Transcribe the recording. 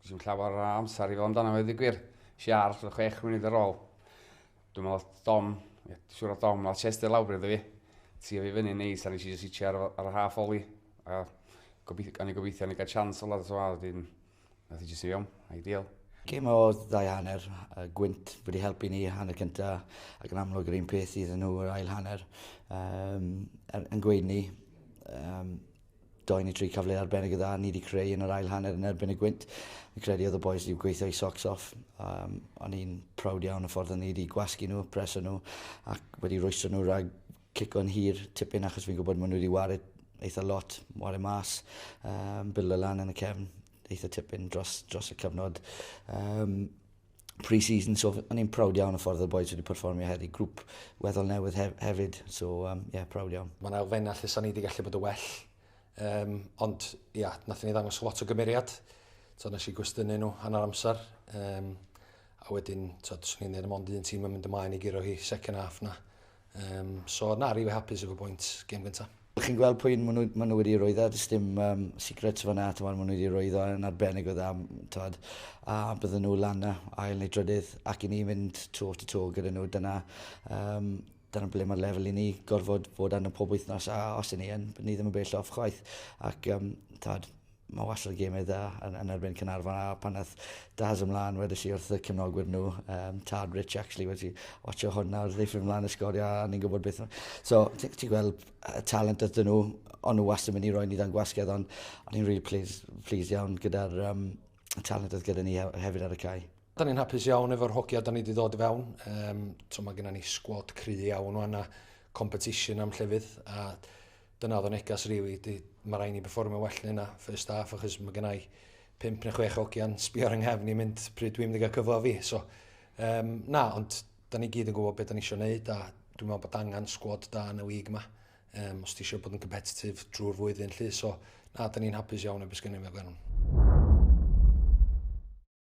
Does dim llawer o amser i fel amdano fe, dweud gwir. Si ar 6 munud ar ôl. Dwi'n meddwl Dom, ie, siŵr o Dom, nath Chester lawr iddo fi. Tio fi fyny neis a nes i just hitio ar y half volley. A gobeithio, o'n i gobeithio ni gael chance ola, so a wedyn nath i just i iawn, ideal. Gêm o ddau hanner, gwynt wedi helpu ni hanner cynta ac yn amlwg yr un peth iddyn nhw yr ail hanner. Yn gweud ni, doi neu tri cyfle arbennig o dda ni wedi creu yn yr ail hanner yn erbyn y gwynt. Fi'n credu oedd y boys wedi gweithio i socks off. O'n i'n proud iawn y ffordd o'n ni wedi gwasgu nhw, preso nhw ac wedi rwystro nhw rhag cico'n hir tipyn, achos fi'n gwybod maen nhw wedi ware eitha lot, ware mas, bildo lan yn y cefn eitha tipyn dros y cyfnod pre-season, so o'n i'n proud iawn y ffordd y boys wedi perfformio heddi. Grŵp weddol newydd hefyd, so yeah, proud iawn. Mae yna elfennau lle sa'n ni wedi gallu bod yn well. Ond, ia, nathon ni ddangos lot o gymeriad. So, nes i gwestiynu nhw hanner amser. A wedyn, so, swn i'n dweud mond un tîm yn mynd ymlaen i guro hi second half na. So, na, rili hapus efo bwynt gêm gyntaf. Chi'n gweld pwy maen nhw wedi rwyddo, does dim secrets fyna, maen nhw wedi rwyddo yn arbennig o dda, twad, a bydden nhw lan na, ail neu drydydd, ac i ni fynd toe to toe gyda nhw, dyna ble mae'r lefel i ni gorfod fod arno pob wythnos, a os i ni yn, ni ddim yn bell off chwaith. Ac, twad, mae wastad y gemau dda yn erbyn Caernarfon, a pan nath Daz ymlaen, wedes i wrth y cefnogwyr nhw, tad Rich actually, wedi watcho hwn nawr, ddeith ymlaen y sgorio a ni'n gwybod beth. So ti gweld y talent ydyn nhw, ond nhw wastad yn mynd i roi ni dan gwasgedd, ond o'n i'n really pleased iawn gyda'r talent oedd gyda ni hefyd ar y cae. Da ni'n hapus iawn efo'r hogia da ni wedi dod i fewn. So mae gennym ni sgwad cry iawn o'n a competition am llefydd. A dyna oedd y negas really, di, mae rhaid ni performio well na hynna first half, achos mae gennau 5 neu 6 hogia'n sbio ar yng nghefn i mynd pryd dwi'n mynd i gael cyfle fi. So, na, ond da ni gyd yn gwybod beth da ni eisiau gwneud a dwi'n meddwl bod angen sgwad da yn y league yma, os ti eisiau bod yn competitive drwy'r flwyddyn lly. So, na, da ni'n hapus iawn o beth sgynny fel.